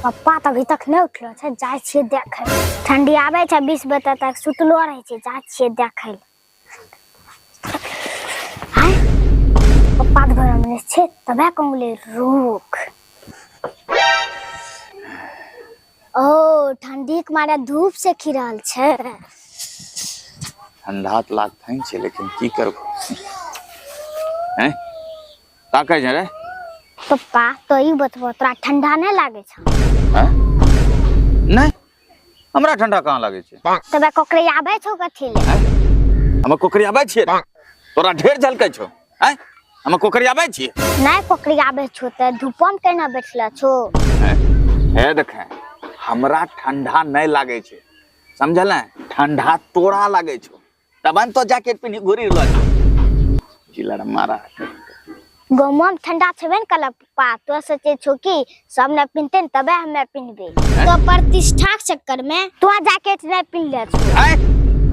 पप्पा तऽ अभी तक नहि उठलो छै, जाइ छियै देखै। ठंडी आबै छै 20 बजे तक सुतलो रहै छै, जाइ छियै देखै लए। आय, पप्पा तऽ घरमे नहि छै, तबे कहले रुक। ओ ठंडी के मारे धूप से खी रहल छै। ठंडा तऽ लागते छै, लेकिन की करबो? हैं, का कहै छै रे? पप्पा, तो ई बतबो, तोरा ठंडा नहि लागै छौ? हैं? नहि, हमरा ठंडा कहाँ लागै छै? तबे कोकरी आबै छौ कथी ले? हम कोकरी आबै छियै? तोरा ढेर झलकै छौ। हैं, हम कोकरी आबै छियै? नहि कोकरी आबै छौ तऽ धूपो मे केना बैठले छौ? हैं? हे देखे, हमरा ठंडा नहि लागै छै, समझल? ठंडा तोरा लागै छौ, तबन तो जैकेट पिन्ही घुरि रहल छौ। चिलर मारा। गाँवो मे ठंडा छेबे ने कल पप्पा, तो सोचे छौ कि सब ने पिन्हते ने तबे हमे पिन्हबे, तो प्रतिष्ठा के चक्कर में तो जैकेट नहीं पिन्हले छौ। हैं,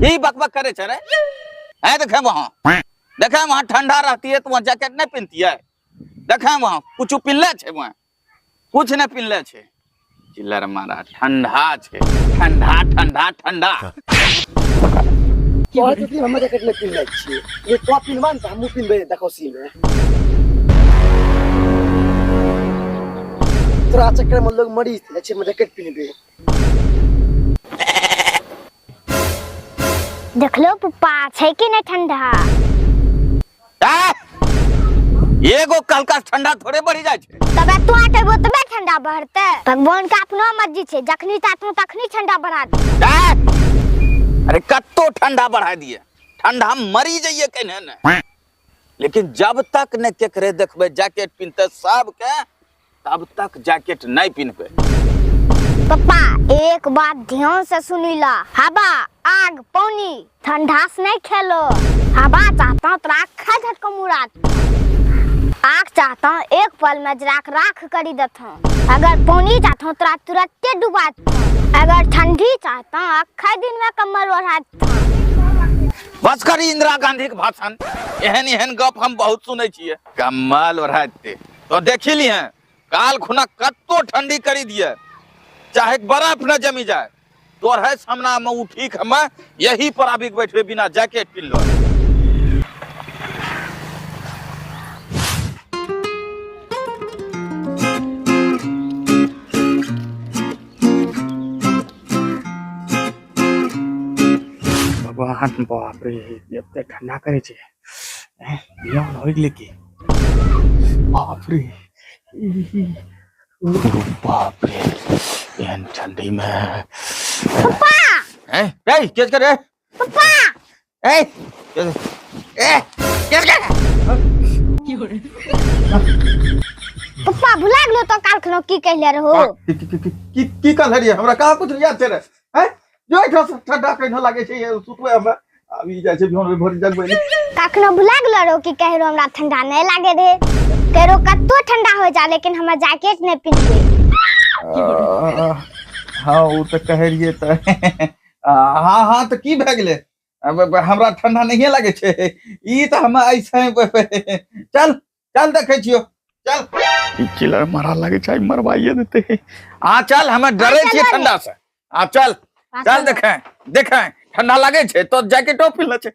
ई बकबक करे छै रे? हैं, देखे वहाँ, देखे वहाँ, ठंडा रहती है तो वहाँ जैकेट नहीं पहनती है। देखे वहाँ कुछ पिन्हले छै? वहाँ कुछ नहीं पिन्हले छै। चिल्लर मारा, ठंडा छै, ठंडा ठंडा ठंडा। तोहर छथिन, हम जैकेट नहि पिन्हने छियै जे तो पिन्हबा ने तऽ हमहूँ पिन्हबै। देखो सी में तोरा चक्कर में लोग मरी जाइ छै, हम जैकेट पिन्हबै। देखलो पप्पा, छै कि नहीं ठंडा? आ! एगो कलका ठंडा थोड़े बढ़ी जाइ छै। तबे तू हटेबो तबे ठंडा बढ़ते। भगवान के अपनो मर्जी छै, जखनी चाहतो तखनी ठंडा बढ़ा दे। आ! अरे कत्तो ठंडा बढ़ा दिए, ठंडा मरी जाइए केने ने, लेकिन जब तक ने केकरे देखबै जैकेट पिन्हते सबके, तब तक जैकेट नहीं पिन्हबै। पप्पा, एक बात ध्यान से सुनी ला, हवा आग पानी ठंडा से नहीं खेलो। हवा चाहता हूँ तोरा खा झटको मुड़ा, आग चाहता हूँ एक पल में जरा के राख करी देता हूँ, अगर पानी चाहता हूँ तोरा तुरंते डुबा देता हूँ, अगर ठंडी चाहता हूँ अखा दिन में कम्बल ओढ़ा देता हूँ। बस करी इंदिरा गांधी के भाषण, एहन एहन गप हम बहुत सुनै छियै। कम्बल ओढ़ा देते तो देखी ली हैं, काल खुना कत्तो ठंडी करी दिए, चाहे बर्फ न जमी जाए, तोर है सामना में उठी के हमें यही पर आबि के बैठबे बिना जैकेट पिन्हलो। भगवान, बाप रे, एते ठंडा करे छै। बियाह होइ गेलै की? बाप रे, ओ बाप रे, एहन ठंडी में। ए ए केस करे। पप्पा। ए ए केस कर। पप्पा, भुला गेलो तो काल खनो की कहले रहो? की की की की की कहले रहियै? हमरा कहाँ कुछ याद छै रे? हैं, जो एठा से ठंडा कहिनो लागे छै, ये सुतबै हमरा अभी जाइ छै बिहान भोर जगबै। कखनो भुला गेलो रहो कि कह रहो हमरा ठंडा नहीं लागे रे, कह रहो कत्तो ठंडा हो जा लेकिन हमरा जैकेट नहीं पिन्हबे। हाँ, ओ तऽ कहै रहियै तऽ हाँ हाँ, तऽ की भए गेलै? अब हमरा ठंडा नहिए लागे छै, ई तऽ हम ऐसे। चल चल, देखै छियो, चल। ई चिलर मारा लागे छै, मरवाइए देते। हाँ चल, हमे डरे हाँ, छियै चलो। ठंडा से। हाँ चल चल, देखे देखे, ठंडा लागे छै तो जैकेटो पिन्हले छै।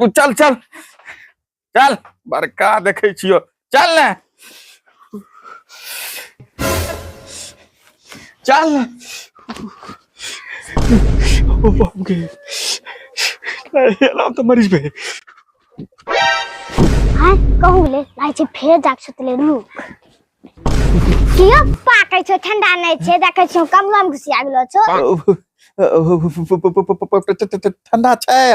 चल चल चल, बड़का देखै छियो, चल ने, चल। ओ बाप रे, नहीं, एना तऽ मरि जेबै। हाँ, कहूँ ले लाइ छै, फेर जाके सुतले। रुक, कियो पप्पा कहै छौ ठंडा नहीं छै? देखै छियौ कमला में घुसिया गेलो छौ। ठंडा छै,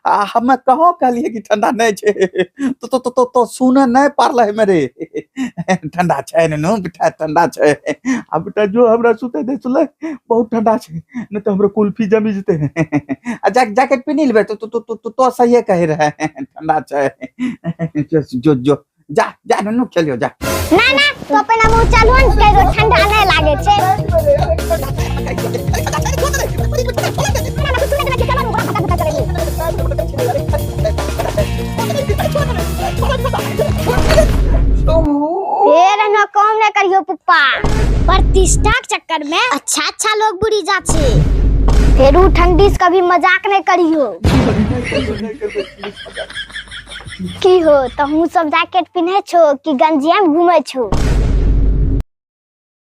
आ हमे कहाँ कहलियै कि ठंडा नहीं छै? तो तो तो तो, तो सुन नहीं पारले मेरे। ठंडा छै ननू बेटा, ठंडा छै। आ बेटा, जो हमरा सुते दे, सुले, बहुत ठंडा छै, नहीं तो हमरा कुल्फी जमी जेतै। आ जैकेट पिन्ही लेबै। तो तो तो तो, तो, तो सहिए कहि रहे, ठंडा छै। जो जो जो, जा जा ननू, खेलियो जा। ना ना, तो अपना मुंह चलहो ने, कह रहो ठंडा नहीं लागे छै। फेर एना काम नहीं करियो। पप्पा। प्रतिष्ठा के चक्कर में अच्छा अच्छा लोग बुरी जा छे। फेरू ठंडी से कभी मजाक नहीं करियो। की हो, तहु सब जैकेट पिन्हे छो कि गंजिया में घूमे छो?